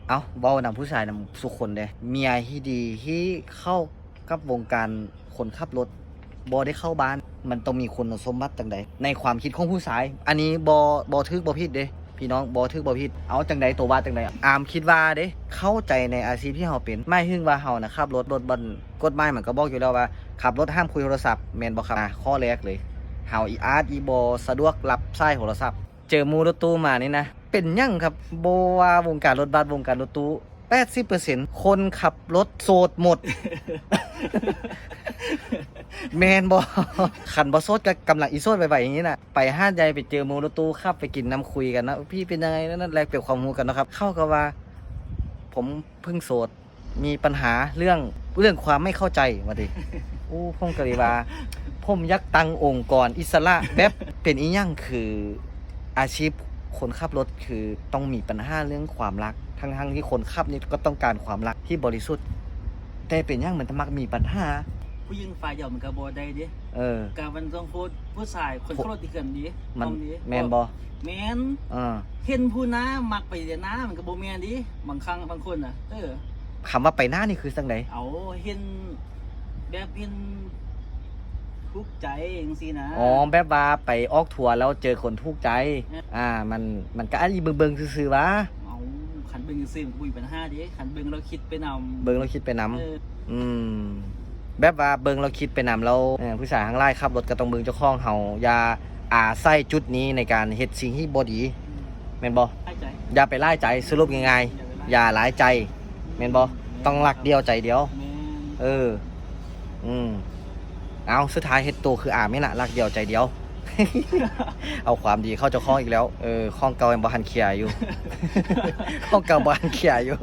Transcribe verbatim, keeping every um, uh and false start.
เอ้า เว้านำผู้ชายนำสุคนเด้ เมียที่ดีที่เข้ากับวงการคนขับรถ บ่ได้เข้าบ้าน มันต้องมีคุณสมบัติจังใด ในความคิดของผู้ชาย อันนี้บ่ บ่ถูกบ่ผิดเด้ พี่น้อง บ่ถูกบ่ผิด เอาจังใด ตัวว่าจังใด อามคิดว่าเด้ เข้าใจในอาชีพที่เฮาเป็น หมายถึงว่าเฮานะขับรถ รถบัน กฎหมายมันก็บอกอยู่แล้วว่า ขับรถห้ามคุยโทรศัพท์ แม่นบ่ครับ อ่ะ ข้อแรกเลย เฮาอีอาจอีบ่สะดวกรับสายโทรศัพท์ เจอหมู่รถตู้มานี่นะ เป็นหยังครับ บ่ว่าวงการรถบัส วงการรถตู้ แปดสิบเปอร์เซ็นต์ คนขับรถโสดหมด แม่นบ่ คันบ่โสดก็กำลังอีโสดไวๆอย่างนี้น่ะ ไปหาดใหญ่ไปเจอหมู่รถตู้ขับไปกินน้ำคุยกันนะ พี่เป็นยังไงนั่นแลกเปลี่ยนความรู้กันนะครับ เขาก็ว่า ผมเพิ่งโสด มีปัญหาเรื่อง เรื่องความไม่เข้าใจ ว่าติ โอ้ ผมก็เลยว่า ผมอยากตั้งองค์กรอิสระ แบบเป็นอีหยัง คืออาชีพคนขับรถคือต้องมีปัญหาเรื่องความรัก ทั้งๆที่คนขับนี่ก็ต้องการความรักที่บริสุทธิ์ แต่เป็นหยังมันมักมีปัญหา ผู้หญิงฝ่ายเดียวมันก็บ่ได้เด้ เออ การมันต้องพูดผู้ชายคนขับรถที่เกินดี มัน ต้องดี แม่นบ่ แม่น เออ เห็นผู้หน้ามักไปเดียวหน้ามันก็บ่แม่นดี บางครั้งบางคนน่ะ เออ คำว่าไปหน้านี่คือจังใด เอา เห็น แบบเห็นถูกใจจังซี่นะ อ๋อ แบบว่าไปออกทัวร์แล้วเจอคนถูกใจ เออ อ่า มัน มันก็อันนี้เบิ่งๆซื่อๆวะ เอา คันเบิ่งซื่อๆมันก็บ่มีปัญหาเด้ คันเบิ่งแล้วคิดไปนำ เบิ่งแล้วคิดไปนำ เออ อืม แบบว่าเบิ่งแล้วคิดไปนำแล้ว เออ ผู้ชายทั้งหลายขับรถก็ต้องเบิ่งเจ้าของเฮา อย่าอาศัยจุดนี้ในการเฮ็ดสิ่งที่บ่ดี แม่นบ่ หลายใจ อย่าไปหลายใจ สรุปง่ายๆ อย่าไปหลาย อย่าหลายใจ แม่นบ่ ต้องรักเดียวใจเดียว แม่น เออ อืม เอา สุดท้ายเฮ็ดโตคืออามนี่ล่ะ รักเดียวใจเดียว เอาความดีเข้าเจ้าของอีกแล้ว เออ ของเก่ายังบ่ทันเคลียร์อยู่ ของเก่าบ่ทันเคลียร์อยู่